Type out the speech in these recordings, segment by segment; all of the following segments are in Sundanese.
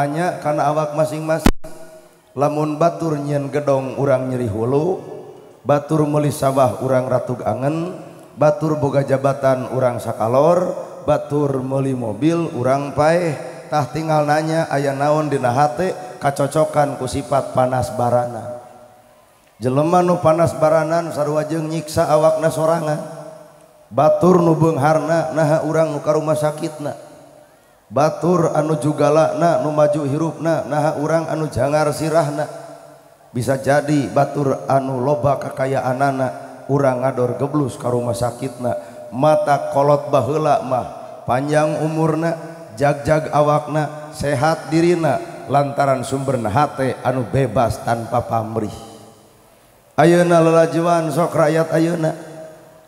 Hanya karena awak masing-masing. Lamun batur nyieun gedong urang nyeri hulu, batur meuli sawah urang ratug angen, batur boga jabatan urang sakalor, batur meuli mobil urang paeh. Tah tinggal nanya aya naon dina hate kacocokan ku sifat panas baranan. Jelema nu panas baranan sarua jeung nyiksa awakna sorangan. Batur nu beungharna naha urang nu ka rumah sakitna. Batur anu jugalana nu maju hirupna naha urang anu jangar sirahna. Bisa jadi batur anu loba kekayaanana urang ngador geblus ka rumah sakitna. Mata kolot baheula mah panjang umurna, jag-jag awakna, sehat dirina lantaran sumberna hate anu bebas tanpa pamrih. Ayeuna lalajuan sok rakyat ayeuna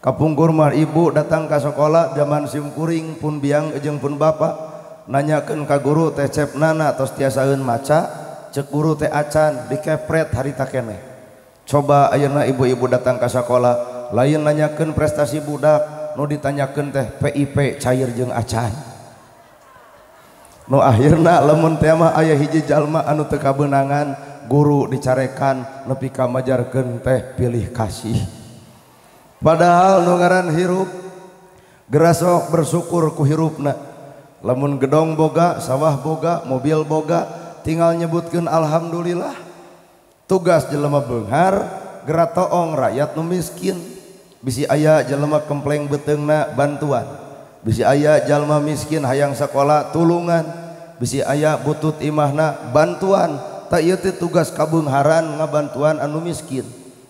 kapungkur mah ibu datang ka sekolah zaman simkuring pun biang jeung pun bapak nanyakeun ka guru teh cep nana tos tiasaeun maca, cek guru teh acan dikepret harita keneh. Coba ayeuna ibu-ibu datang ka sekolah lain nanyakeun prestasi budak, nu ditanyakeun teh PIP cair jeung acan. Nu akhirna lamun teh mah aya hiji jalma anu teu kabeunangan, guru dicarekan nepi ka majarkeun teh pilih kasih. Padahal nu ngaran hirup gerasok bersyukur ku hirupna. Lamun gedong boga, sawah boga, mobil boga, tinggal nyebutkeun alhamdulillah. Tugas jelema beunghar geura toong rakyat nu miskin. Bisi aya jelema kempleng beuteungna bantuan, bisi aya jalma miskin hayang sakola tulungan, bisi aya butut imahna bantuan. Tak ieu teh tugas kabeungharan ngabantuan anu miskin.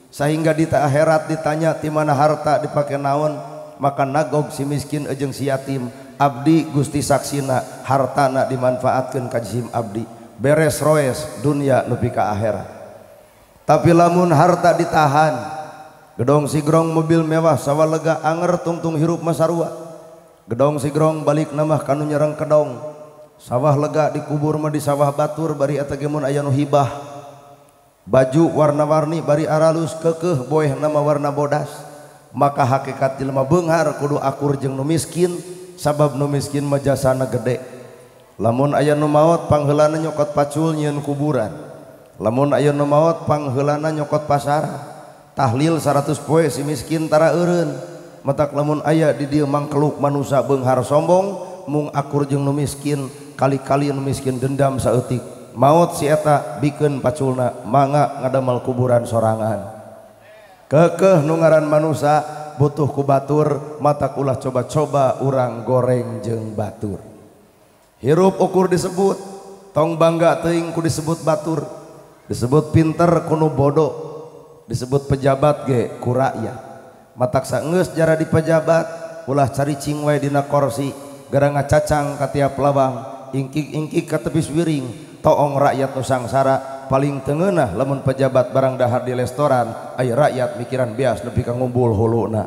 Sehingga di akhirat ditanya ti mana harta dipake naon, maka nagog si miskin jeung si yatim. Abdi Gusti saksina hartana dimanfaatkeun ka jisim abdi, beres roes dunia nepi ka akhirat. Tapi lamun harta ditahan, gedong sigrong mobil mewah sawah lega anger tungtung hirup mah sarua. Gedong sigrong balik namah kanu nyereng kedong, sawah lega dikubur mah di sawah batur bari eta ge mun aya nu hibah. Baju warna-warni bari aralus keukeuh boeh nama warna bodas. Maka hakikat jelema beunghar kudu akur jeung nu miskin, sabab nu miskin mah jasana gede. Lamun aya nu maot pangheulana nyokot pacul nyieun kuburan, lamun aya nu maot pangheulana nyokot pasar, tahlil 100 poe si miskin tara eureun. Matak lamun aya di dieu mangkeluk manusa beunghar sombong mung akur jeung nu miskin, kali-kali nu miskin dendam saeutik. Maot si eta bikeun paculna mangga ngadamel kuburan sorangan. Kekeh nu ngaran manusa butuh ku batur, matak ulah coba-coba urang goreng jeung batur. Hirup ukur disebut, tong bangga teuing ku disebut batur, disebut pinter ku nu bodoh, disebut pejabat ge ku rakyat. Matak saenggeus jara di pejabat, ulah caricing wae dina korsi, gara ngacacang ka tiap lawang, ingkik-ingkik ka tepis wiring, toong rakyat nu sangsara. Paling tengenah lamun pejabat barang dahar di restoran, aya rakyat mikiran bias nepi ka ngumpul huluna.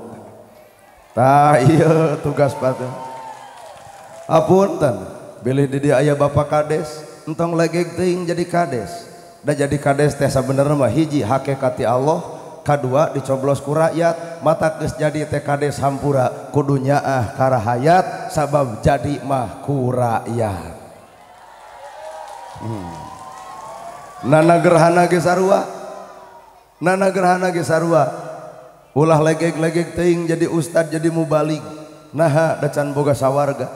Tah ieu tugas patuh. Apunten, bilih di dieu aya Bapak Kades, entong legeg teuing jadi kades. Da jadi kades teh sabenerna mah hiji hakikat ti Allah, kadua dicoblos ku rakyat. Mata geus jadi teh kades hampura kudu nyaah ka rahayat, sabab jadi mah ku rakyat. Nana gerhana ge sarua, nana gerhana ge sarua. Ulah legeg-legeg teuing jadi ustad jadi mubalig, naha da can boga sawarga.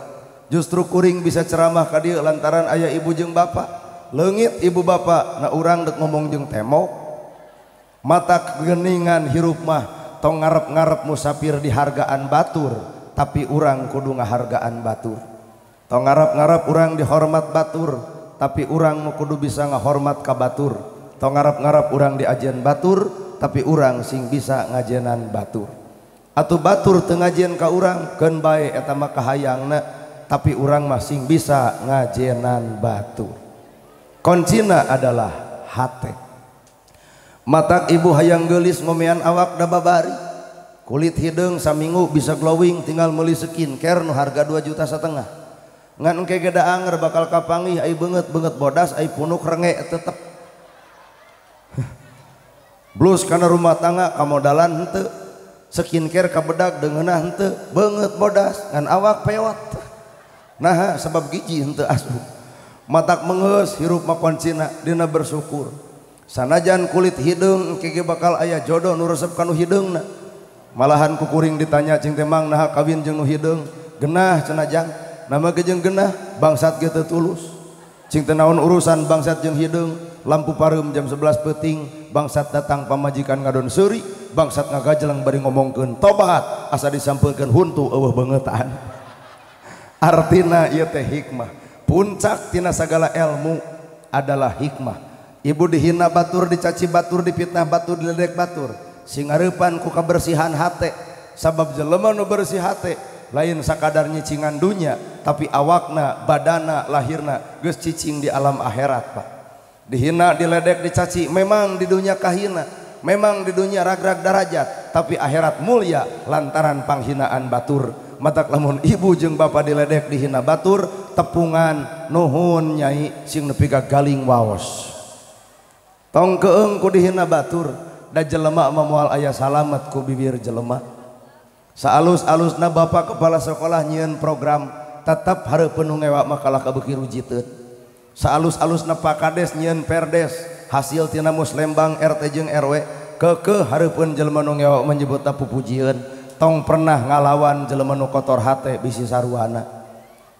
Justru kuring bisa ceramah ka dieu lantaran aya ibu jeung bapak. Leungit ibu bapak na urang dek ngomong jeung temok. Mata kegeningan hirup mah tong ngarep-ngarep musafir dihargaan batur, tapi urang kudu ngahargaan batur. Tong ngarep-ngarep urang dihormat batur, tapi urang nu kudu bisa ngahormat ka batur. Tong ngarep-ngarep urang diajen batur, tapi urang sing bisa ngajenan batur. Atuh batur teu ngajen ka urang keun bae eta mah kahayangna, tapi urang mah sing bisa ngajenan batur. Kuncina adalah hate. Matak ibu hayang geulis ngomean awak da babari, kulit hideung saminggu bisa glowing tinggal meuli skincare nu harga 2,5 juta. Ngan engke ge da anger bakal kapanggih ai beungeut-beungeut bodas ai punuk renge tetep. Blus kana rumah tangga kamodalan henteu, skincare kabedag deungeunah henteu, beungeut bodas ngan awak pewat. Naha sabab giji henteu asup. Matak mengeus hirup mah kuncina dina bersyukur. Sanajan kulit hideung engke ge bakal aya jodoh nu resep ka nu hideungna. Malahan ku kuring ditanya cing teh mang naha kawin jeung nu hideung. Genah cenah jang, nama ge jeung genah bangsat ge teu tulus. Cing teh naon urusan bangsat jeung hideung, lampu pareum jam 11 peuting, bangsat datang pamajikan ngadon seuri, bangsat ngagajeleng bari ngomongkeun tobat asa disampeukeun huntu eueuh beungeutan. Artina ieu teh hikmah. Puncak tina sagala ilmu adalah hikmah. Ibu dihina batur, dicaci batur, dipitnah batur, diledek batur, sing ngarepan ku kabersihan hate. Sabab jelema nu bersih hate lain sakadar nyicingan dunya, tapi awakna, badana, lahirna geus cicing di alam akhirat, Pak. Dihina, diledek, dicaci, memang di dunya kahina, memang di dunya ragrag darajat, tapi akhirat mulia lantaran panghinaan batur. Matak lamun ibu jeung bapa diledek dihina batur, tepungan nuhun nyai sing nepi ka galing waos. Tong keung ku dihina batur, da jelema mah moal aya salamet ku bibir jelema. Saalus-alusna bapak kepala sekolah nyieun program, tetap hareupeun nu ngewa mah kalah kabeuki rujiteun. Saalus-alusna Pak Kades nyieun perdes, hasil tina Muslembang RT jeung RW, keukeuh hareupeun jelema nu ngewa menyebutna pupujieun. Tong pernah ngalawan jelema nu kotor hate bisi saruana.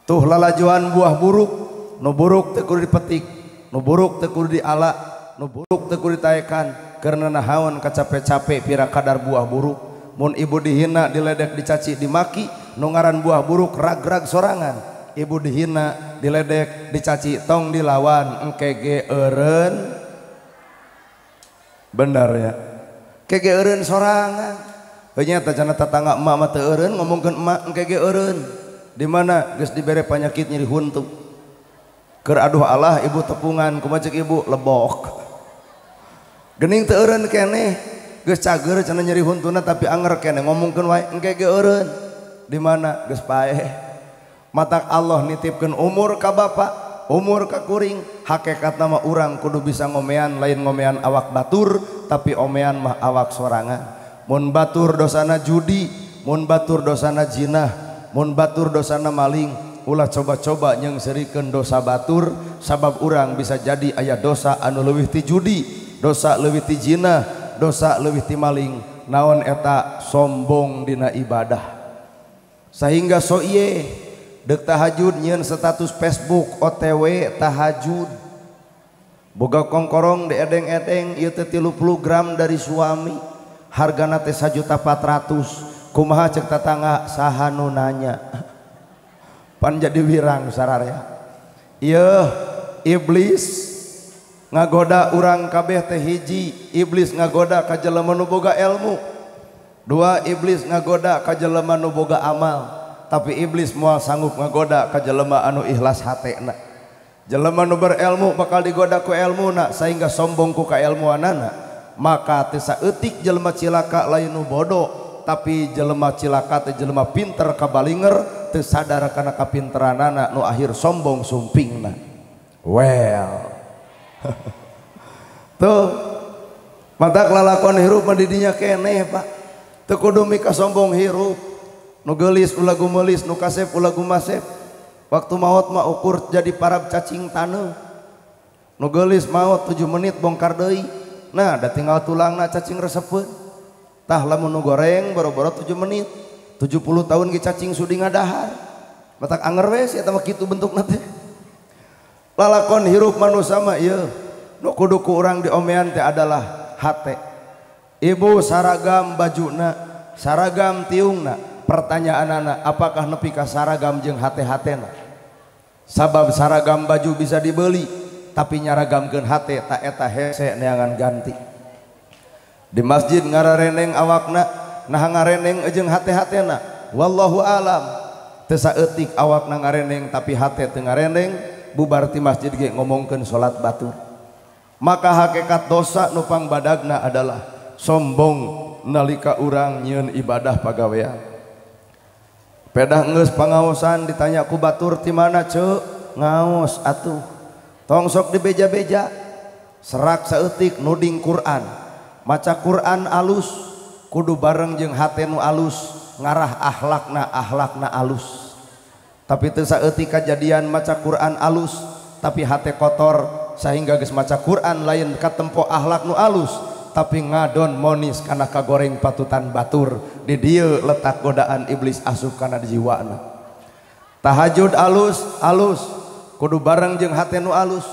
Tuh lalajuan buah buruk, nu buruk teu kudu dipetik, nu buruk teu kudu diala, nu buruk teu kudu ditaekan, karena nahaon kacape-cape pira kadar buah buruk. Mun ibu dihina, diledek, dicaci, dimaki, nu ngaran buah buruk rag-rag sorangan. Ibu dihina, diledek, dicaci, tong dilawan, engke ge eureun. Bener ya, ke ge eureun sorangan. Heunya teh cenah tetangga emak mah teu eureun, ngomongkeun emak engke ge eureun. Di mana geus dibere panyakit nyeri huntu. Keur aduh Allah ibu tepungan, kumaha ceuk ibu lebok. Geuning teu eureun keneh, geus cager cenah nyeri huntuna tapi anger keneh ngomongkeun wae engke ge eureun. Di mana geus paeh. Matak Allah nitipkeun umur ka bapak, umur ka kuring, hakikatna mah urang kudu bisa ngomean, lain ngomean awak batur tapi omean mah awak sorangan. Mun batur dosana judi, mun batur dosana jinah, mun batur dosana maling, ulah coba-coba nyeungseurikeun dosa batur, sabab urang bisa jadi aya dosa anu leuwih ti judi, dosa leuwih ti jinah, dosa leuwih ti maling. Naon eta? Sombong dina ibadah. Sehingga so ieu deuk tahajud nyieun status Facebook OTW tahajud, boga kongkorong diedeng-edeng ieu teh 30 gram dari suami, hargana teh 1.400.000. Kumaha cek tetangga saha nu nanya? Pan jadi wirang sararea. Ieu iblis ngagoda urang kabeh teh hiji, iblis ngagoda ka jelema nu boga ilmu. Dua, iblis ngagoda ka jelema nu boga amal. Tapi iblis moal sanggup ngagoda ka jelema anu ikhlas hatena. Jelema nu berilmu bakal digoda ku elmuna sehingga sombong ku kailmuanana. Maka teu saeutik jelema cilaka lain nu bodoh, tapi jelema cilaka teh jelema pinter kabalinger teu sadar kana kapinteranana nu akhir sombong sumpingna. Well. Tuh matak lalakon hirup mah di dinya keneh, Pak. Teu kudu mika sombong hirup. Nu geulis ulah gumeulis, nu kasep ulah gumasep. Waktu maot mah ukur jadi parab cacing taneuh. Nu geulis maot 7 menit bongkar deui. Nah, da tinggal tulangna cacing resepeun. Tah lamun nu goreng boro-boro 7 menit. 70 tahun ge cacing sudi ngadahar. Matak anger we sia mah kitu bentukna teh. Lalakon hirup manusia mah ieu. Nu kudu ku urang diomean teh adalah hate. Ibu saragam bajuna, saragam tiungna. Pertanyaan anak, apakah nepi ka saragam jeung hate-hatena? Sabab saragam baju bisa dibeli, tapi nyaragamkeun hate tak eta hese neangan ganti. Di masjid ngarareneng awakna, nah ngareneng jeung hate-hatena. Wallahu alam. Teu saeutik awakna ngareneng tapi hate teu ngareneng, bubar ti masjid ge ngomongkeun salat batur. Maka hakikat dosa nu pangbadagna adalah sombong nalika urang nyieun ibadah pagawean. Pedah geus pangaosan ditanya ku batur ti mana ceuk? Ngaos atuh. Tong sok dibeja-beja. Serak saeutik nuding Quran. Maca Quran alus kudu bareng jeung hate nu alus, ngarah akhlakna akhlakna alus. Tapi teu saeutik kajadian maca Quran alus tapi hate kotor sehingga geus maca Quran lain katempo akhlak nu alus tapi ngadon monis kana kagoreng patutan batur. Di dieu letak godaan iblis asup kana jiwana. Tahajud alus alus kudu bareng jeung hate nu alus,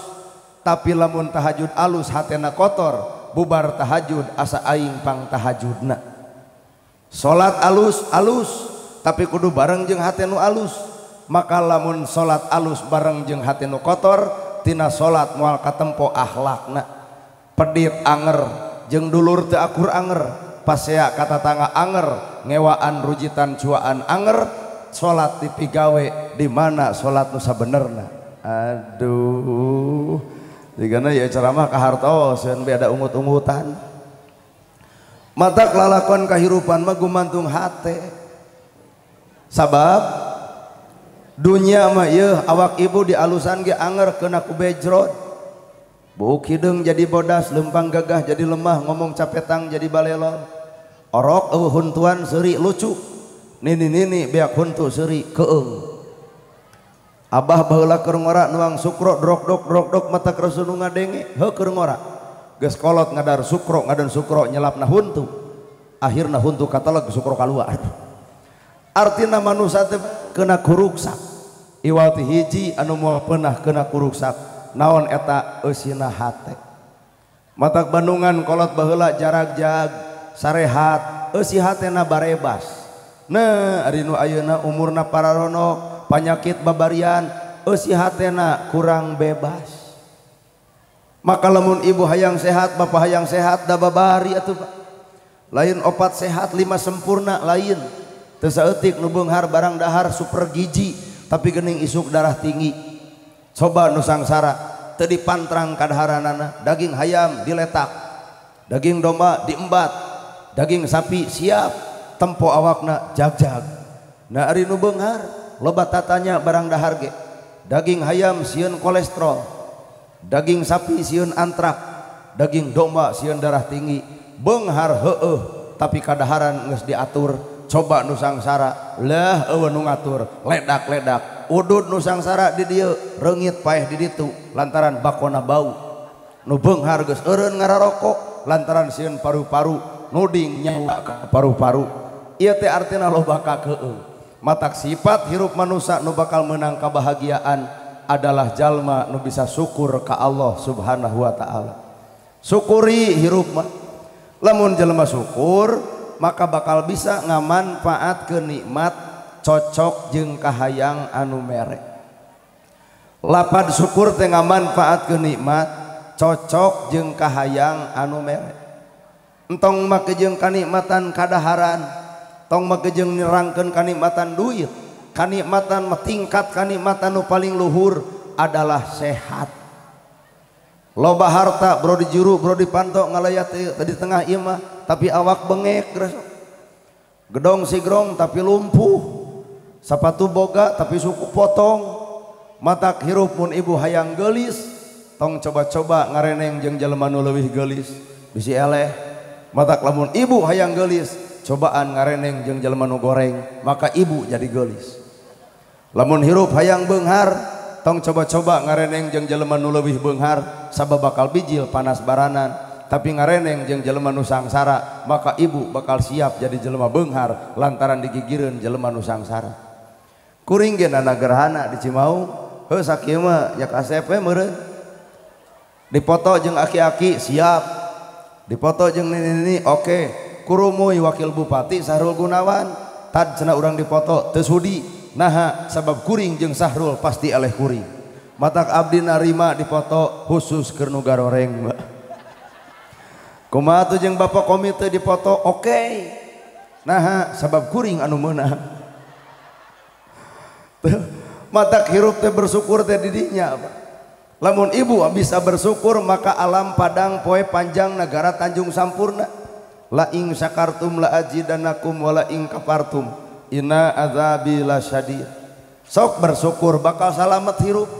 tapi lamun tahajud alus hatena kotor, bubar tahajud asa aing pang tahajudna. Salat alus alus tapi kudu bareng jeung hate nu alus, maka lamun salat alus bareng jeung hate nu kotor, tina salat moal katempo akhlakna. Pedit anger jeung dulur teu akur anger, pasea ka tatangga anger, ngewaan rujitan cuaan anger, salat dipigawe di mana salat nu sabenerna. Aduh, jigana ya ceramah kahartoseun beda ungut-ungutan. Matak lalakon kahirupan mah gumantung hate. Sabab dunya mah ieu awak ibu dialusan ge anger kena ku bejrot. Buuk hideung jadi bodas, lempang gagah jadi lemah, ngomong capetang jadi balelol. Orok eueuh huntuan seuri lucu. Nini-nini beak huntu seuri keung. Abah baheula keur ngora nuang sukro drok-dok drok-dok mata keresu nu ngadenge, heuh keur ngora. Geus kolot ngadar sukro, ngadon sukro nyelapna huntu. Akhirna huntu kateleg sukro kaluar. Artina manusia teh kena kuruksak. Iwal ti hiji anu moal peunah kena kuruksak. Naon eta eusina hate. Matak Bandungan kolot baheula jarag-jag sarehat, eusi hatena barebas. Nah, ari nu ayeuna umurna pararonok, panyakit babarian, eusi hatena kurang bebas. Maka lamun ibu hayang sehat, bapak hayang sehat, da babari atuh Pak. Lain opat sehat, lima sempurna lain. Teu saeutik nu beunghar barang dahar super gizi, tapi geuning isuk darah tinggi. Coba nu sangsara teu dipantrang kadaharanana, daging hayam diletak, daging domba diembat, daging sapi siap, tempo awakna jag-jag. Nah ari nu beunghar loba tatanya barang dahar ge. Daging hayam sieun kolesterol, daging sapi sieun antrak, daging domba sieun darah tinggi. Beunghar heueuh tapi kadaharan geus diatur. Coba nu sangsara lah eueuh nu ngatur, ledak-ledak. Udud nu sangsara di dieu reungit paeh di ditu lantaran bakona bau. Nu beunghar geus eureun ngararokok lantaran sieun paru-paru, nuding nyawa ka paru-paru. Ieu teh artina loba kakeung. Matak sifat hirup manusia nu bakal menang kebahagiaan adalah jalma nu bisa syukur ka Allah Subhanahu wa taala. Syukuri hirup mah. Lamun jelema syukur maka bakal bisa ngamanfaat ke nikmat cocok jeung kahayang anu mere. Lapad syukur teh ngamanfaat ke nikmat cocok jeung kahayang anu mere. Entong make jeung kanikmatan kadaharan, tong make jeung nerangkeun kanikmatan duit. Kanikmatan mah tingkat kanikmatan nu paling luhur adalah sehat. Loba harta bro di juru bro di panto ngalayat di tengah ieu mah tapi awak bengek resok. Gedong sigrong tapi lumpuh, sepatu boga tapi suku potong. Matak hirup mun ibu hayang geulis, tong coba-coba ngareneng jeung jelema nu leuwih geulis bisi eleh. Matak lamun ibu hayang geulis, cobaan ngareneng jeung jelema nu goreng, maka ibu jadi geulis. Lamun hirup hayang beunghar, tong coba-coba ngareneng jeung jelema nu leuwih beunghar, sabab bakal bijil panas baranan. Tapi ngareneng jeung jelema nu sangsara, maka ibu bakal siap jadi jelema beunghar lantaran digigireun jelema nu sangsara. Kuring ge nana gerhana di Cimaung, heuh sakieu mah nya kasep we meureun. Dipoto jeung aki-aki siap, dipoto jeung nini-nini oke. Kurumuy wakil bupati Sahrul Gunawan, tad cenah urang dipoto teu sudi. Naha sabab kuring jeung Sahrul pasti eleh kuring. Matak abdi narima dipoto khusus keur nu garoreng. Kumaha tuh jeung bapak komite dipoto oke. Naha sabab kuring anu meunang. Matak hirup teh bersyukur teh didinya. Lamun ibu bisa bersyukur maka alam padang poe panjang negara Tanjung Sampurna. La ing syakartum la ajidanakum wa la ing kafartum inna azabi lasyadid. Sok bersyukur bakal salamet hirup.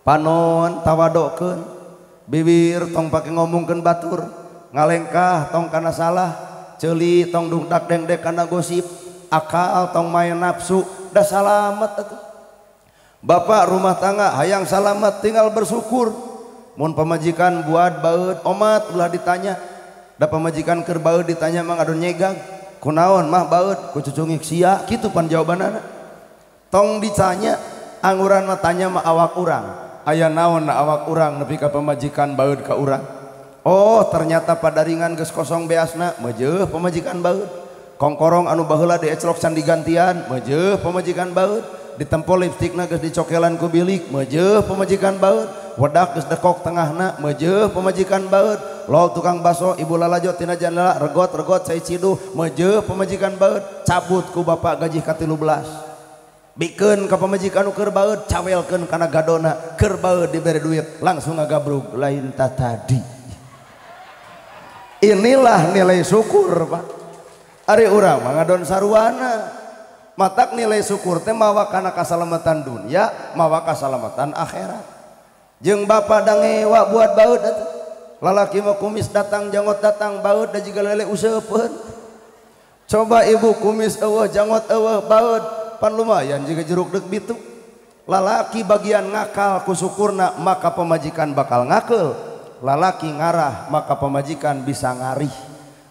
Panon tawadokeun, bibir tong pake ngomongkeun batur, ngalengkah tong kana salah, ceuli tong dungdak dengdek kana gosip, akal tong main nafsu, dah salamet atuh. Bapak rumah tangga hayang salamat tinggal bersyukur. Mun pamajikan buat baeud omat ulah ditanya. Da pamajikan keur baeud ditanya mah ngadon nyegag. Kunaon mah baeud ku cucungik sia kitu pan jawabanana. Tong ditanya anguran mah tanya mah awak urang. Aya naon na awak urang nepi ka pamajikan baeud ka urang. Oh ternyata padaringan geus kosong beasna meujeuh pamajikan baeud. Kongkorong anu baheula dieclok can digantian meujeuh pamajikan baeud. Ditempo lipstikna geus dicokelan ku bilik meujeuh pamajikan baeud. Wedak geus dekok tengahna meujeuh pamajikan baeud. Lol tukang baso ibu lalajo tina jandela regot-regot cai ciduh meujeuh pamajikan baeud. Cabut ku bapak gaji ka 13. Bikeun ka pamajikan nu keur baeud cawelkeun kana gadona keur baeud dibere duit langsung ngagabrug lain ta tadi. Inilah nilai syukur Pak. Ari urang mah ngadon saruana. Matak nilai syukur teh mawa kana kasalamatan dunia, mawa kasalamatan akhirat. Jeung bapak dangewa buat baeud atuh. Lalaki mah kumis datang, janggot datang, baeud da jiga lele useupeun. Coba ibu kumis eueuh, janggot eueuh, baeud pan lumayan jiga jeruk deuk bitu. Lalaki bagian ngakal ku syukurna maka pamajikan bakal ngakeul. Lalaki ngarah maka pamajikan bisa ngarih.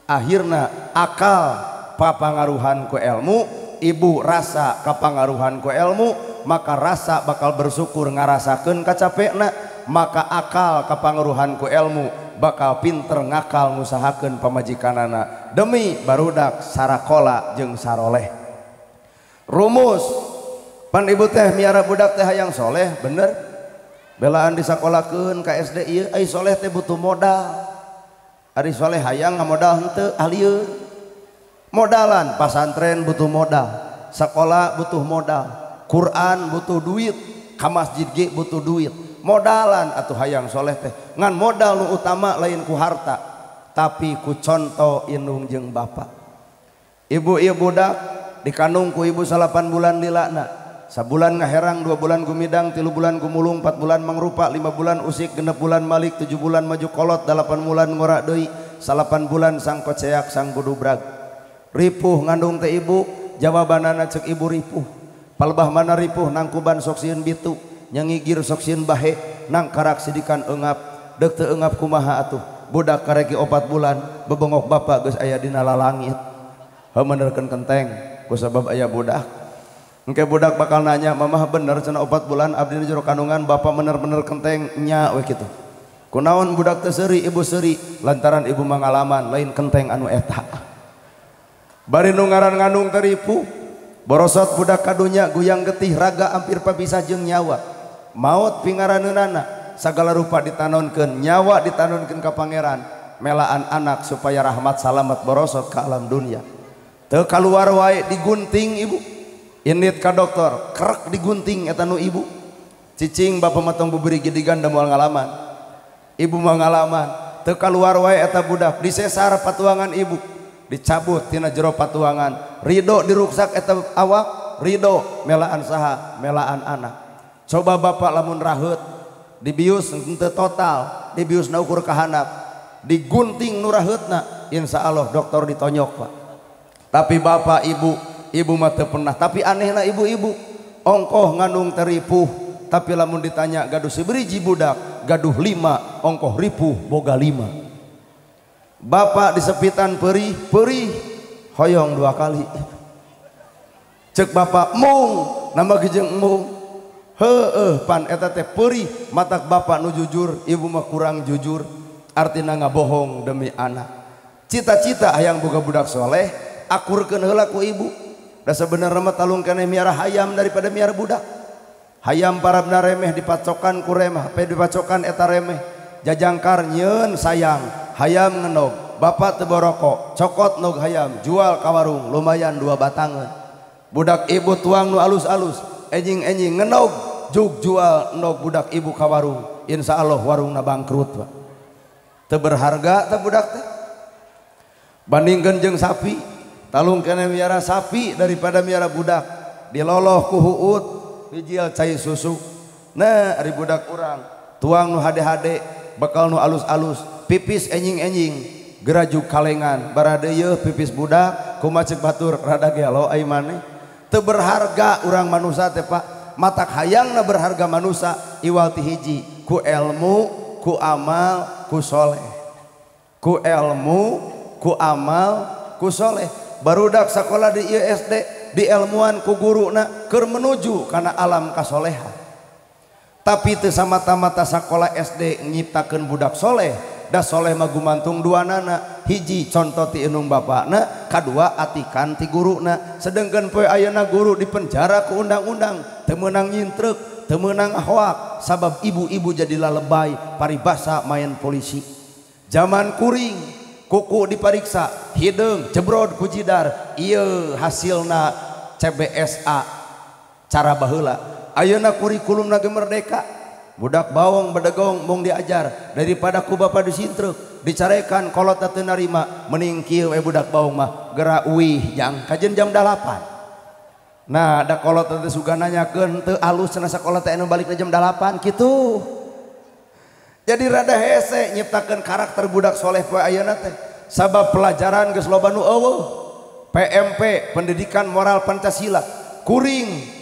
Akhirna akal papangaruhan ku ilmu, ibu rasa kapangaruhan ku ilmu, maka rasa bakal bersyukur ngarasakeun kacapekna, maka akal kapangaruhan ku ilmu bakal pinter ngakal ngusahakeun pamajikanana demi barudak sarakola jeung saroleh. Rumus pan ibu teh miara budak teh hayang soleh bener. Belaan disakolakeun ka SD ieu ai soleh teh butuh modal. Ari soleh hayang ngamodal henteu ahlieun. Modalan pasantren butuh modal, sekolah butuh modal, Quran butuh duit, ka masjid ge butuh duit. Modalan atuh hayang soleh teh ngan modal nu utama lain ku harta tapi ku conto indung jeung bapak. Ibu-ibu budak dikandung ku ibu 8 bulan lilana. Sabulan ngaherang, 2 bulan gumidang, 3 bulan gumulung, 4 bulan mangrupa, 5 bulan usik, 6 bulan malik, 7 bulan maju kolot, 8 bulan ngorak deui, 8 bulan sang koceak sang gudubrag. Ripuh ngandung teh ibu, jawabanana cek ibu ripuh. Palebah mana ripuh nangkuban sok sieun bitu, nyangigir sok sieun bahe, nangkarak sidikan eungap, deuk teu eungap kumaha atuh. Budak kareki 4 bulan, bebengok bapak geus aya dina lalangit. Heuh menerkeun kenteng ku sabab aya budak. Engke budak bakal nanya, mamah bener cenah 4 bulan abdi di jero kandungan bapak bener-bener kenteng nya we kitu. Kunaon budak teh seuri ibu seuri lantaran ibu mangalaman lain kenteng anu eta. Bari nu ngaran ngandung teh ripuh, borosot budak kadunya guyang getih raga hampir papisah jeung nyawa. Maot pingaraneunana sagala rupa ditanonkeun, nyawa ditanonkeun ka pangeran, melaan anak supaya rahmat salamet borosot ka alam dunia. Teu kaluar wae digunting ibu. Indit ka dokter, krek digunting eta nu ibu. Cicing bapak mah tong buburi gidigan da moal ngalaman. Ibu mah ngalaman, teu kaluar wae eta budak, disesar patuangan ibu, dicabut tina jero patuangan. Ridho diruksak eta awak, ridho melaan saha, melaan anak. Coba bapak lamun raheut, dibius henteu total, dibius na ukur kahandap, digunting nu raheutna, insyaallah dokter ditonyok Pak. Tapi bapak ibu, ibu mah teu pernah. Tapi anehna ibu-ibu ongkoh ngandung teripuh, tapi lamun ditanya gaduh seberiji budak, gaduh 5, ongkoh ripuh boga 5. Bapak disepitan perih, perih hoyong 2 kali. Cek bapak mung, nambah gejeng mung. Heueuh pan eta teh perih, matak bapak nu jujur, ibu mah kurang jujur, artina ngabohong demi anak. Cita-cita hayang boga budak soleh, akurkeun heula ku ibu. Da sebenarnya mah talung keneh miara hayam daripada miara budak. Hayam parabna remeh dipacokan ku remeh, pe dipacokan eta remeh. Jajangkar nyeun sayang, hayam ngenog, bapak teu boroko, cokot nog hayam, jual ka warung lumayan 2 batangan. Budak ibu tuang nu alus-alus, enjing-enjing ngenog, jug jual nog budak ibu ka warung. Insyaallah warungna bangkrut Pak. Teu berharga teh budak teh. Bandingkeun jeung sapi. Talung kene miara sapi daripada miara budak. Diloloh ku huut, dijil cai susu. Nah, ari budak urang tuang nu hade-hade, bekal nu alus-alus, pipis enjing-enjing, geraju kalengan, barade yeuh pipis budak, kumaha ceuk batur rada gelo ai maneh. Teu berharga urang manusia teh Pak. Matak hayangna berharga manusia iwal ti hiji ku ilmu, ku amal, ku soleh. Ku ilmu, ku amal, ku soleh. Barudak sekolah di ISD di ilmuan ku guruna keur menuju kana alam kasolehan. Tapi teu samata-mata sakola SD nyiptakeun budak soleh, da soleh mah gumantung duanana. Hiji contoh ti indung bapakna, kadua atikan ti guruna. Sedengkeun poe ayeuna guru dipenjara ku undang-undang, teu meunang nyintrek, teu meunang hoak, sabab ibu-ibu jadi lalebay paribasa main polisi. Zaman kuring kuku dipariksa, hideung jebrod ku jidar, ieu hasilna CBSA cara baheula. Ayeuna kurikulumna ge merdeka, budak bawang bedegong mung diajar daripada ku bapa disintrek dicarekan kolot teu narima, mending kieu we budak bawang mah geura uih jang kajen jam 8. Nah da kolot teh suga nanyakeun teu alus cenah sakola teh anu balikna jam 8 kitu. Jadi rada hese nyiptakeun karakter budak soleh poe ayeuna teh, sabab pelajaran geus loba nu eueuh. PMP pendidikan moral Pancasila kuring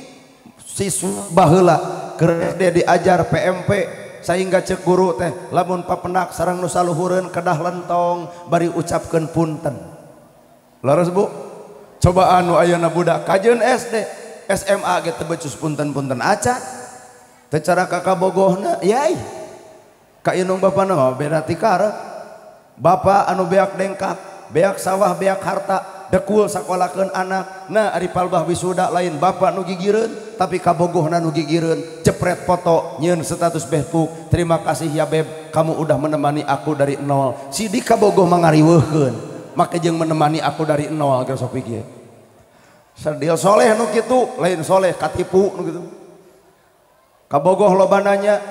siswa baheula keur SD diajar PMP sehingga cek guru teh lamun papenak sareng nu saluhureun kedah lentong bari ucapkeun punten. Leres Bu? Coba anu ayeuna budak kajeun SD, SMA ge teu becus punten-punten acan. Teu cara kakabogohna yai. Ka indung bapana mah beda tikara. Bapak anu beak dengkak, beak sawah, beak harta, dekul sakolakeun anak. Nah ari palbah wisuda lain bapak nu gigireun tapi kabogohna nu gigireun, jepret foto nyieun status Facebook, terima kasih ya beb, kamu udah menemani aku dari nol. Si di kabogoh mangariweuhkeun, make jeung menemani aku dari nol geus sok pikir. Sadil soleh nu kitu, lain soleh katipu nu kitu. Kabogoh loba nanya,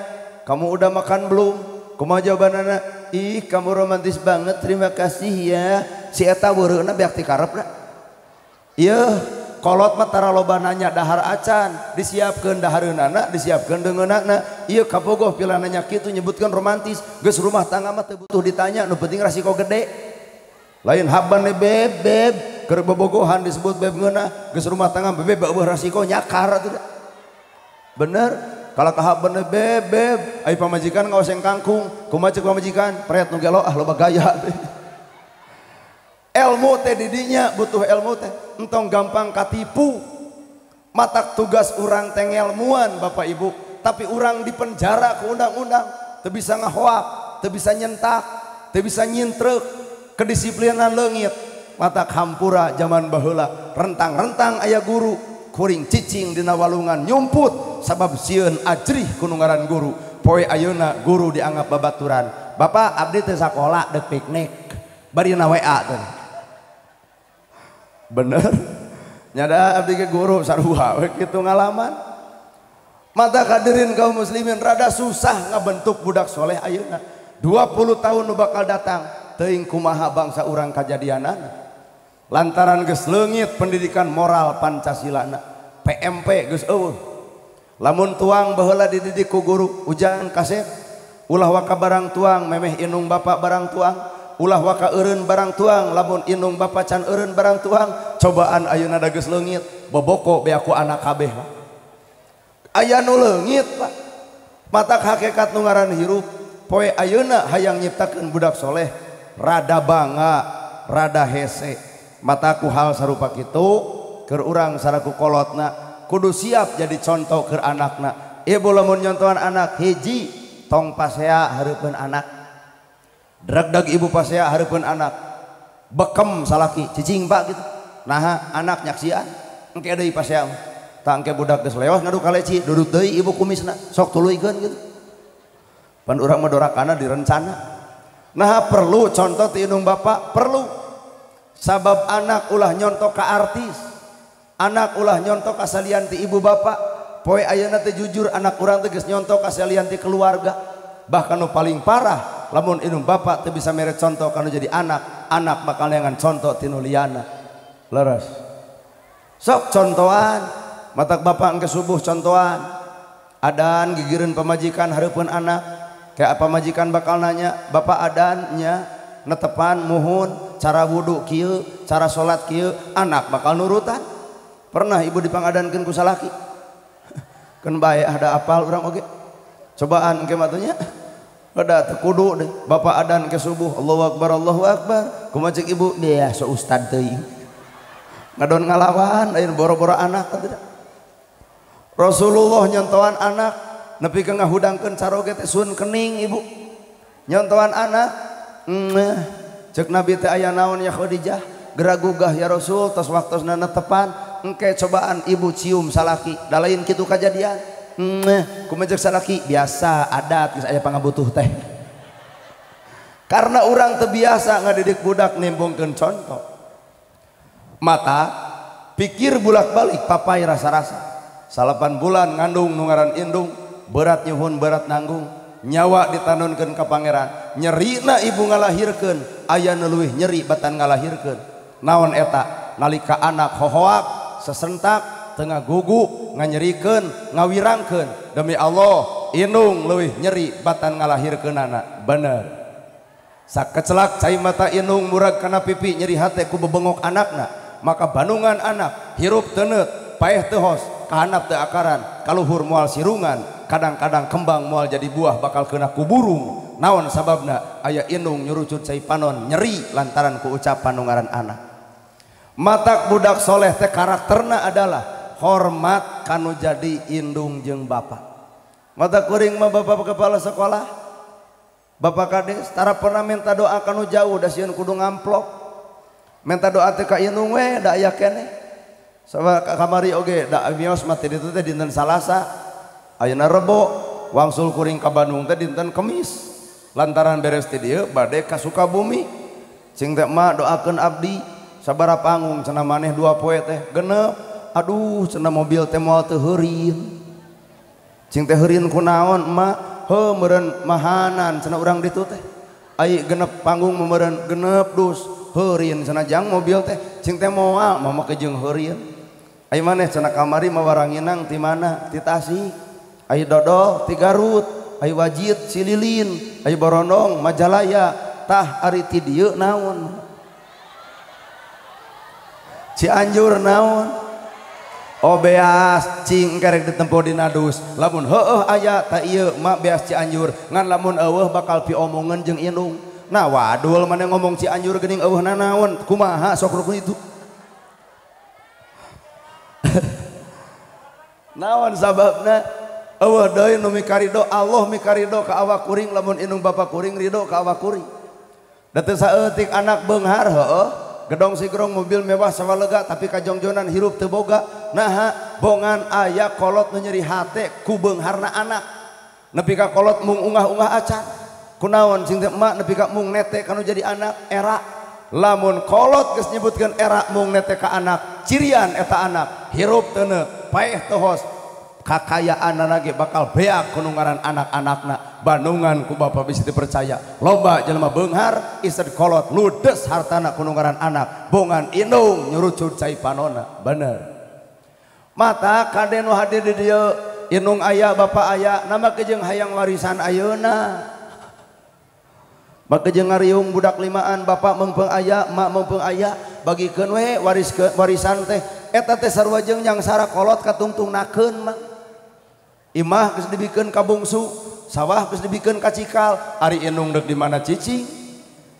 kamu udah makan belum? Kumaha jawabanana? Ih, kamu romantis banget, terima kasih ya. Si eta weureuna beak ti karepna. Ieu kolot mah tara loba nanya dahar acan, disiapkeun dahareunana, disiapkeun deungeunana. Ieu kabogoh pila nanya kitu nyebutkeun romantis, geus rumah tangga mah teu butuh ditanya, nu penting rasiko gede. Lain haban beb beb keur bobogohan disebut beb ngeunah, geus rumah tangga beb eueuh rasiko nyakar atuh. Bener? Kalau kahaban beb beb ai pamajikan ngawaseng kangkung, kumaha ceuk pamajikan pret nu gelo ah loba gaya. Ilmu teh didinya butuh ilmu teh, entong gampang katipu. Matak tugas urang teh ngelmuan Bapak Ibu, tapi urang dipenjara ku undang-undang, teu bisa ngahoak, teu bisa nyentak, teu bisa nyintrek, kedisiplinan leungit. Matak hampura zaman baheula, rentang-rentang aya guru kuring cicing dina walungan nyumput sabab sieun ajrih ku nu ngaran guru. Poe ayeuna guru dianggap babaturan. Bapak abdi teh sakola deuk piknik bari na WA teh. Bener nyada abdi ke guru sarua we kitu ngalaman. Mata hadirin kaum muslimin rada susah ngabentuk budak soleh ayeuna. 20 tahun nu bakal datang teuing kumaha bangsa urang kajadianana. Lantaran geus leungit pendidikan moral Pancasilana, PMP geus eueuh. Lamun tuang baheula dididik ku guru ujang kasep, ulah waka barang tuang memeh indung bapak barang tuang, ulah waka eureun barang tuang lamun indung bapak can eureun barang tuang. Cobaan ayeuna da geus leungit, boboko bea ku anak kabeh. Aya nu leungit Pak. Matak hakikat nu ngaran hirup poe ayeuna hayang nyiptakeun budak soleh rada bangga, rada hese. Mataku hal sarupa kitu keur urang saraku kolotna kudu siap jadi contoh keur anakna. Ibu lamun nyontohan anak hiji tong pasea hareupeun anak, dragdag ibu pasea hareupeun anak, bekem salaki cicing Pak gitu. Naha anak nyaksian engke deui pasea mah. Tah engke budak geus leos ngadu kaleci duduk deui ibu kumisna sok tuluykeun gitu. Pan urang mah dorakana direncana. Naha perlu contoh ti indung bapak perlu. Sabab anak ulah nyontok ka artis, anak ulah nyontok ka salian ti ibu bapak. Poe ayeuna teh jujur anak urang teh geus nyontok ka salian ti keluarga. Bahkan nu paling parah lamun indung bapak teu bisa mere contoh kanu jadi anak, anak bakal neangan contoh ti nu liyana. Leres. Sok contohan, matak bapak engke subuh contohan. Adan gigireun pamajikan hareupeun anak, kayak pamajikan bakal nanya, "Bapak adan nya?" Netepan muhun, cara wudu kieu, cara salat kieu, anak bakal nurutan. Pernah ibu dipangadankeun ku salaki. Keun bae ada apal urang oge. Cobaan engke mah teh nya. Ada teu kudu deh. Bapak adan ke subuh, Allahu akbar, Allahu akbar. Kumaha cek ibu? Dia so ustad teuing. Ngadon ngalawan lain boro-boro anak tidak. Rasulullah nyontohan anak nepi ka ngahudangkeun caroge teh sun kening ibu. Nyontohan anak, cek Nabi teh aya naon ya Khadijah? Geragugah ya Rasul tos waktosna netepan, engke cobaan ibu cium salaki, da lain kitu kajadian. Kumaha cek salaki? Biasa adat geus aya pangabutuh teh. Karena urang teu biasa ngadidik budak nimbungkeun contoh. Mata pikir bulak-balik papai rasa-rasa. 8 bulan ngandung nu ngaran indung, berat nyuhun berat nanggung, nyawa ditanunkeun ka pangeran. Nyerina ibu ngalahirkeun, aya nu leuwih nyeri batan ngalahirkeun. Naon eta? Nalika anak hohoak, sesentak, tengah gugu, nganyerikeun, ngawirangkeun. Demi Allah, indung leuwih nyeri batan ngalahirkeunana. Bener. Sakecelak cai mata indung murag kana pipi nyeri hate ku bebengok anakna, maka bandungan anak hirup teuneut, paeh teu hos, kahanap teu akaran, kaluhur moal sirungan, kadang-kadang kembang moal jadi buah bakal kena ku burung. Naon sababna? Aya indung nyurucut cai panon nyeri lantaran ku ucapan nu ngaran anak. Matak budak soleh teh karakterna adalah hormat kanu jadi indung jeung bapak. Mata kuring mah bapak kepala sekolah, bapak kades tara pernah minta doa kanu jauh da sieun kudu ngamplok. Minta doa teh ka indung we da aya keneh. Sabab kamari oge da mios mah ti ditu teh dinten Salasa, ayeuna Rebo, wangsul kuring ka Bandung teh dinten Kemis. Lantaran beres ti dieu bade ka Sukabumi. Cing teh emak doakeun abdi sabaraha panggung cenah maneh 2 poe teh genep. Aduh cenah mobil teh moal teu heurin. Cing teh heurin kunaon emak? Heuh meureun mahanan cenah urang ditu teh. Ai genep panggung meureun genep dus heurin cenah jang mobil teh. Cing teh moal mah make jeung heurin. Ai maneh cenah kamari mawaranginang ti mana? Ti Tasik. Ai dodol ti Garut, ai wajit Cililin, ai borondong Majalaya. Tah ari ti dieu naon? Cianjur naon? Oh beas cing kerek ditempo dina dus. Lamun heueuh aya ta ieu mak beas Cianjur, ngan lamun eueuh bakal piomongeun jeung indung. Nah wadul maneh ngomong Cianjur geuning eueuh nanaon, kumaha sok rukun itu. Naon sababna? Eueuh deui nu mikarido, Allah mikarido ka awak kuring lamun indung bapak kuring ridho ka awak kuring. Da teu saeutik anak beunghar heueuh, gedong sigrong mobil mewah sawalega tapi kajongjonan hirup teu boga. Naha bongan aya kolot nu nyeri hate ku beungharna anak. Nepi ka kolot mung ungah-ungah acan. Kunaon cing teh emak nepi ka mung nete kanu jadi anak era. Lamun kolot geus nyebutkeun era mung nete ka anak, cirian eta anak hirup teu paeh teu hos, kakayaanana ge bakal beak ku nu ngaran anak-anakna. Bandungan ku bapa bisi dipercaya. Loba jelema beunghar istri kolot ludes hartana ku nu ngaran anak, bongan indung nyurucut cai panona. Bener. Mata kade nu hadir di dieu indung aya bapa aya nama ke jeung hayang warisan ayeuna. Maka jeung ngariung budak limaan bapak meungpeung aya mak meungpeung aya bagikeun we warisan teh eta teh sarua jeung nyangsara kolot katungtungnakeun mah. Imah geus dibikeun ka bungsu, sawah geus dibikeun ka cikal, ari indung deuk di mana cicing?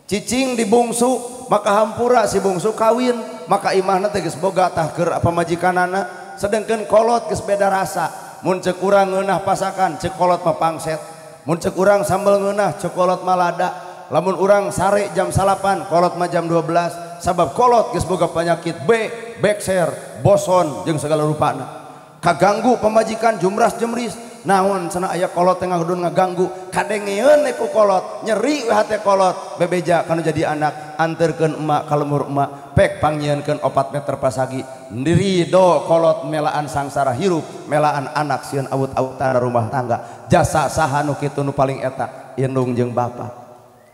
Cicing di bungsu, maka hampura si bungsu kawin, maka imahna teh geus boga tah keur pamajikanana. Sedengkeun kolot geus beda rasa. Mun ceuk urang ngeunah pasakan, ceuk kolot mah pangset. Mun ceuk urang sambel ngeunah, ceuk kolot mah lada. Lamun urang sare jam 8, kolot mah jam 12. Sabab kolot geus boga penyakit B, bekser, boson jeung segala rupana. Kaganggu pamajikan jumras jemris. Naon cenah aya kolot teh ngahudun ngaganggu, kadengeun ku kolot, nyeri we hate kolot, bebeja kanu jadi anak, anterkeun emak ka lemur emak, pek pangnyieunkeun 4 meter pasagi. Ridho kolot melaan sangsara hirup, melaan anak sieun awut-awutan rumah tangga. Jasa saha nu kitu nu paling eta? Indung jeung bapa.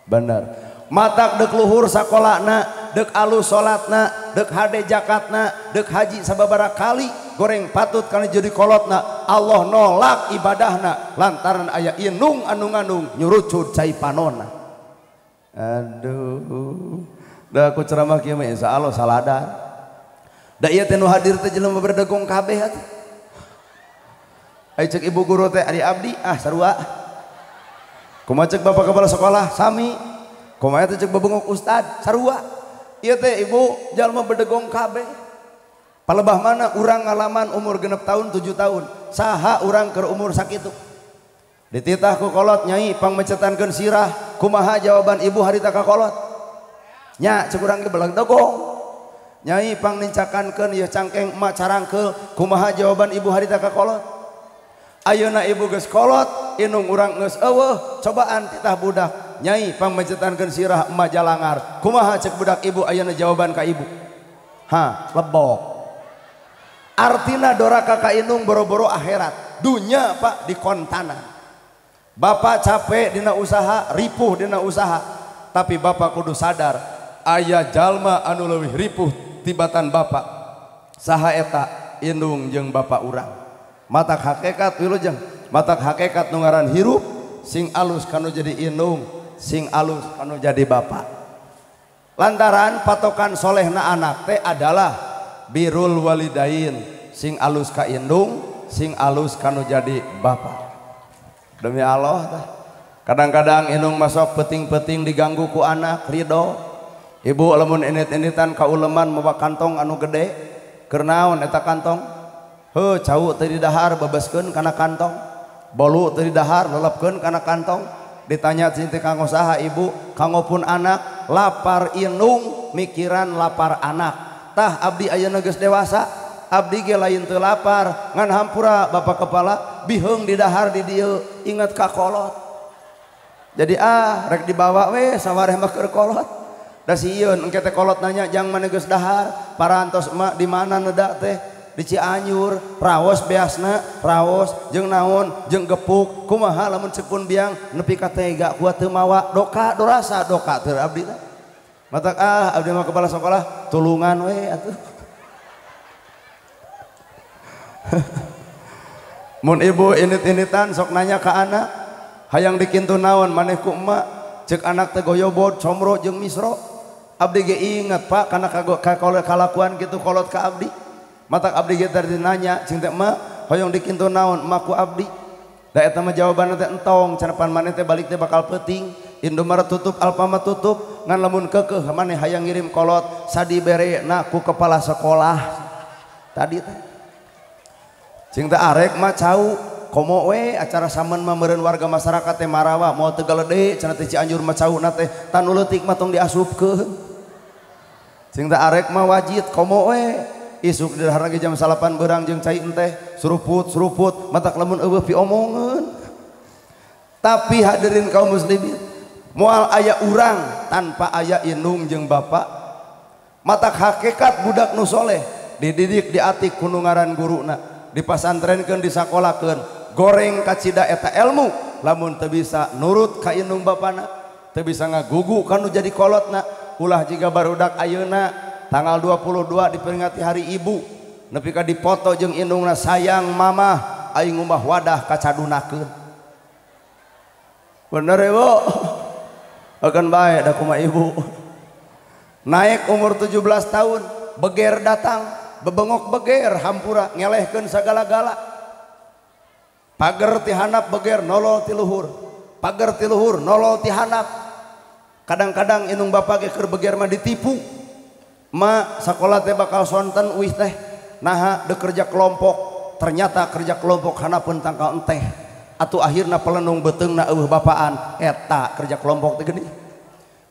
Bener. Matak deuk luhur sakolana, deuk alus salatna, deuk hade jakatna, deuk haji sababaraha kali, goreng patut kana jadi kolotna. Allah nolak ibadahna lantaran aya indung anu ngandung nyurucut cai panona. Aduh, da aku ceramah kieu mah insyaallah saladar. Da ieu teh nu hadir teh jelema berdegong kabeh atuh. Ai cek ibu guru teh ari abdi ah sarua. Kumaha cek bapak kepala sekolah sami. Kumaha teh cek bebengok ustad sarua. Ieu teh ibu jalma bedegong kabeh. Palebah mana urang ngalaman umur 6 tahun 7 tahun. Saha urang keur umur sakitu. Dititah ku kolot nyai pangmecetankeun sirah. Kumaha jawaban ibu harita ka kolot? Nya cek urang ge beleg degong. Nyai pangnincakankeun ieu cangkeng emak carangkeul. Kumaha jawaban ibu harita ka kolot? Ayeuna ibu geus kolot, indung urang geus eueuh, cobaan titah budak. Nyai pangmecetankeun sirah emak jalangar. Kumaha cek budak ibu ayeuna jawaban ka ibu? Ha, lebok. Artina doraka ka indung boro-boro akhirat. Dunya Pak dikontanan. Bapak capek dina usaha, ripuh dina usaha, tapi bapak kudu sadar aya jalma anu leuwih ripuh tibatan bapak. Saha eta? Indung jeung bapak urang. Matak hakikat wilujeng, matak hakikat nu ngaran hirup sing alus kanu jadi indung, sing alus kanu jadi bapak. Lantaran patokan solehna anak teh adalah birrul walidain, sing alus ka indung, sing alus kanu jadi bapak. Demi Allah tah. Kadang-kadang indung masuk peting-peting diganggu ku anak ridho. Ibu lamun init-initan ka uleman mawa kantong anu gede, keur naon eta kantong? Heuh, cau teu didahar bebeskeun kana kantong. Bolu teu didahar lelepkeun kana kantong. Ditanya teh kanggo saha ibu? Kanggo pun anak. Lapar indung mikiran lapar anak. Tah abdi ayeuna geus dewasa, abdi ge lain teu lapar, ngan hampura bapak kepala biheung didahar di dieu inget ka kolot. Jadi ah rek dibawa we sawareh mah keur kolot. Da sieun engke teh kolot nanya jang maneh geus dahar, parantos emak di mana neda teh? Di Cianjur, raos beasna, raos jeung naon, jeung gepuk, kumaha lamun cek pun biang nepi ka tega kuat teu mawa, doka dorasa doka teu abdi teh. Matak ah abdi mah kepala sekolah tulungan we atuh. Mun ibu init-initan sok nanya ka anak, hayang dikintu naon maneh ku emak, cek anak teh goyobod, comro jeung misro. Abdi ge inget Pak kana kalakuan kitu kolot ka abdi. Matak abdi ge tadi nanya cing teh emak hoyong dikintu naon emak ku abdi. Da eta mah jawabanna teh entong, cenah pan maneh teh balik teh bakal peuting. Indomaret tutup, Alfamart tutup, ngan lamun keukeuh maneh hayang ngirim kolot sadi bere na ku kepala sekolah. Tadi teh cing teh arek mah cau komo we acara samen mah meureun warga masyarakat teh marawa moal teu galede cenah teh Cianjur mah cauna teh tanu leutik mah tong diasupkeun. Cing teh arek mah wajit komo we isuk di dahar lagi jam 8 berang jeung cai enteh suruput suruput matak lamun eueuh piomongeun. Tapi hadirin kaum muslimin, moal aya urang tanpa aya indung jeung bapak. Matak hakikat budak nu soleh dididik diatik ku nu ngaran guruna, dipasantrenkeun disakolakeun, goreng kacida eta ilmu lamun teu bisa nurut ka indung bapana, teu bisa ngagugu kanu jadi kolotna. Ulah jiga barudak ayeuna tanggal 22 diperingati hari ibu, nepi ka dipoto jeung indungna sayang mamah aing ngumbah wadah kacadunakeun. Bener ibu? Akan bae da kumaha ibu. Naik umur 17 tahun, beger datang, bebengok beger hampura ngelehkeun sagala-gala. Pager ti handap beger nolol ti luhur, pager ti luhur nolol ti handap. Kadang-kadang indung bapak ge keur beger mah ditipu. Ma sakola teh bakal sonten uih teh, naha dek kerja kelompok, ternyata kerja kelompok hanapeun tangkal enteh. Atuh akhirna pelenung beuteungna eueuh bapaan, eta kerja kelompok teh geuning.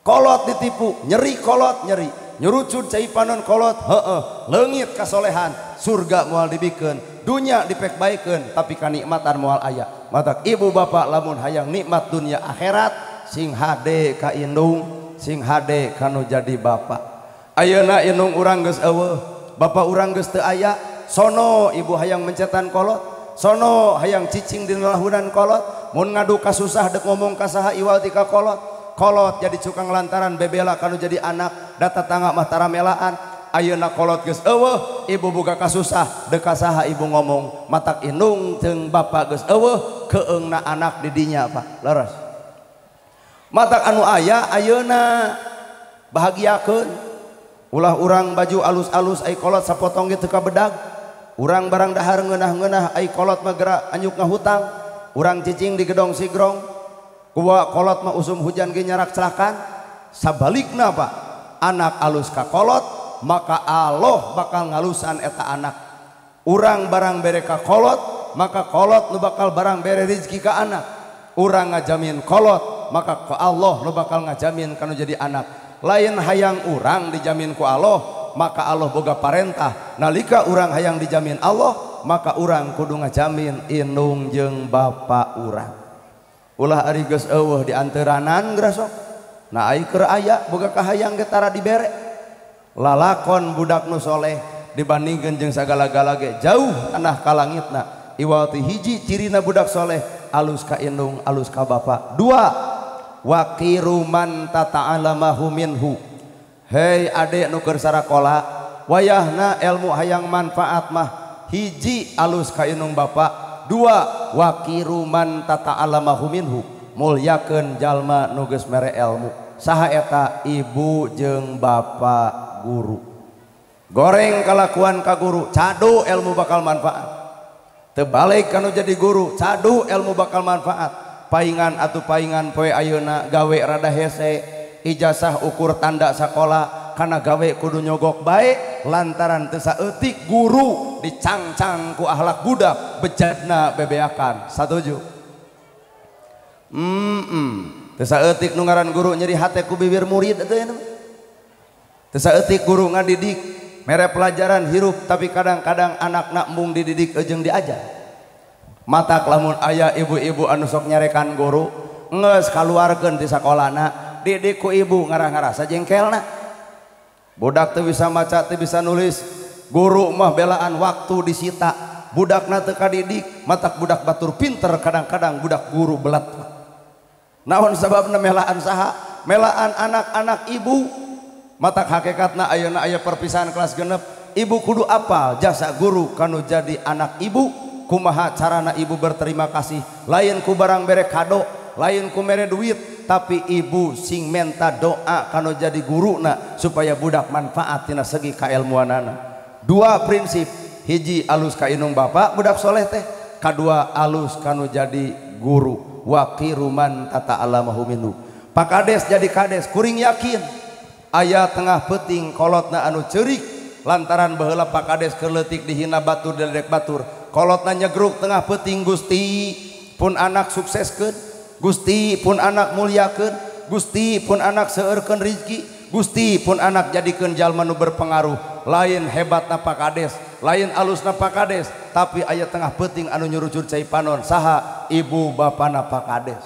Kolot ditipu, nyeri kolot nyeri, nyurucud cai panon kolot, heeh, leungit kasolehan, surga moal dibikeun, dunya dipek baikeun, tapi kanikmatan moal aya. Matak ibu bapak lamun hayang nikmat dunia akhirat, sing hade ka indung, sing hade kanu jadi bapak. Ayeuna indung urang geus eueuh, bapak urang geus teu aya, sono ibu hayang mencetan kolot, sono hayang cicing dina lahunan kolot, mun ngadu kasusah dek ngomong ka saha iwal ti ka kolot. Kolot jadi cukang lantaran bebela kanu jadi anak, data tangga mah taramelaan. Ayeuna kolot geus eueuh, ibu boga kasusah dek ka saha ibu ngomong, matak indung jeung bapak geus eueuh, keungna anak di dinya Pak. Leres. Matak anu aya ayeuna bahagiakeun. Ulah urang baju alus-alus ai kolot sapotong ge teu kabedag. Urang barang dahar ngeunah-ngeunah ai kolot mah geura anyuk ngahutang. Urang cicing di gedong sigrong. Kuwa kolot mah usum hujan ge nyarak celakan. Sabalikna Pak, anak alus ka kolot maka Allah bakal ngalusan eta anak. Urang barang bere ka kolot maka kolot nu bakal barang bere rezeki ka anak. Urang ngajamin kolot maka ku Allah nu bakal ngajamin kanu jadi anak. Lain hayang urang dijamin ku Allah maka Allah boga parentah. Nalika urang hayang dijamin Allah maka urang kudu ngajamin indung jeung bapa urang. Ulah ari geus eueuh dianteranan geura sok. Nah ai keur aya boga kahayang ge tara dibere. Lalakon budak nu soleh dibandingkeun jeung sagala-gala ge jauh tanah ka langitna. Iwati hiji cirina budak soleh alus ka indung alus ka bapa. Dua, waqiru man tata'alamahu minhu. Hei adek nu keur sarakola, wayahna ilmu hayang manfaat mah hiji alus ka indung bapa. Dua, waqiru man tata'alamahu minhu. Mulyakeun jalma nu geus mere ilmu. Saha eta? Ibu jeung bapa guru. Goreng kalakuan ka guru, cadu ilmu bakal manfaat. Terbalik kanu jadi guru, cadu ilmu bakal manfaat. Paingan atuh paingan poe ayeuna gawe rada hese, ijazah ukur tanda sakola kana gawe kudu nyogok bae lantaran teu saeutik guru dicangcang ku akhlak budak bejadna bebeakan. Satuju? Teu saeutik nu ngaran guru nyeri hate ku bibir murid atuh nya. Teu saeutik guru ngadidik mere pelajaran hirup tapi kadang-kadang anakna embung dididik jeung diajar. Matak lamun aya ibu-ibu anu sok nyarekan guru geus kaluarkeun ti sakolana, didik ku ibu ngarah-ngarasa jengkelna. Budak teu bisa maca teu bisa nulis, guru mah belaan waktu disita, budakna teu kadidik, matak budak batur pinter kadang-kadang budak guru belat. Naon sababna melaan saha? Melaan anak-anak ibu. Matak hakikatna ayeuna aya perpisahan kelas genep, ibu kudu apal jasa guru kanu jadi anak ibu. Kumaha carana ibu berterima kasih? Lain ku barang bere kado, lain ku mere duit, tapi ibu sing menta doa kanu jadi guruna supaya budak manfaat tina segi kailmuanana. Dua prinsip, hiji alus ka indung bapa budak soleh teh, kadua alus kanu jadi guru. Waqiru man tata'alamahu minhu. Pak Kades jadi kades kuring yakin aya tengah peuting kolotna anu ceurik lantaran baheula Pak Kades keur leutik dihina batur diledek batur, kolotna nyegruk tengah peuting, Gusti pun anak sukseskeun, Gusti pun anak mulyakeun, Gusti pun anak seueurkeun rezeki, Gusti pun anak jadikeun jalma nu berpengaruh. Lain hebatna Pak Kades, lain alusna Pak Kades, tapi aya tengah peuting anu nyurucur cai panon. Saha? Ibu bapana Pak Kades.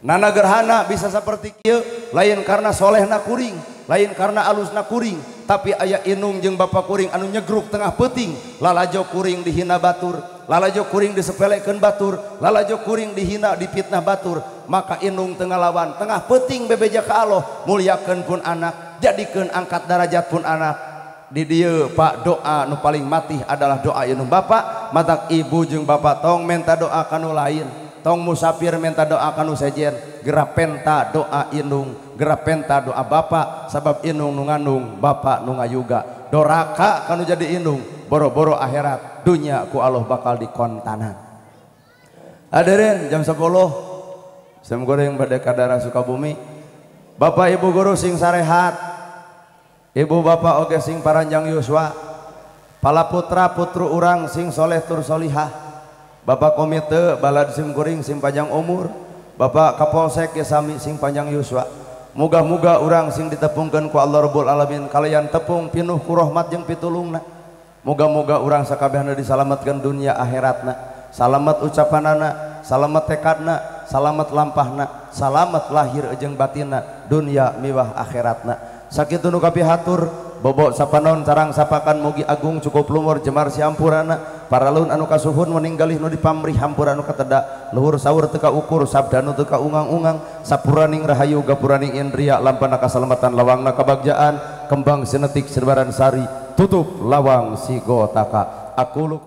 Nana gerhana bisa seperti kieu lain karena solehna kuring, lain karena alusna kuring, tapi aya inung jeung bapa kuring anu nyegruk tengah peuting, lalajo kuring dihina batur, lalajo kuring disepelekeun batur, lalajo kuring dihina dipitnah batur, maka inung tengah lawan tengah peuting bebeja ka Allah, mulyakeun pun anak, jadikeun angkat darajat pun anak. Di dieu Pak, doa nu paling matih adalah doa inung bapa. Matak ibu jeung bapa tong menta doa kanu lain, tong musafir menta doa kanu sejen, geura penta doa indung, geura penta doa bapa, sabab indung nu ngandung, bapa nu ngayuga. Doraka kanu jadi indung, boro-boro akhirat dunya ku Allah bakal dikontanan. Hadirin jam 10 sem goreng bade ka daerah Sukabumi. Bapak ibu guru sing sarehat, ibu bapak oge sing paranjang yuswa, pala putra putru urang sing soleh tur solihah, bapak komite balad sim kuring sing panjang umur, bapak kapolsek ge sami sing panjang yuswa. Muga-muga urang sing ditepungkeun ku Allah Rabbul Alamin kalayan tepung pinuh ku rahmat jeung pitulungna. Muga-muga urang sakabehna disalametkeun dunia akhiratna, salamet ucapanana, salamet tekadna, salamet lampahna, salamet lahir jeung batinna, dunia miwah akhiratna. Sakitu nu kapihatur, bobok sapanon carang sapakan mugi agung cukup lumur jemar siampurana, paralun anu kasuhun meninggalih nu dipamrih hampura nu kateda, luhur sahur teu kaukur sabda nu teu kaungang-ungang, sapuraning rahayu gapuraning indria lampana kasalamatan lawangna kabagjaan, kembang sinetik sirbaran sari tutup lawang sigotaka. Aku lu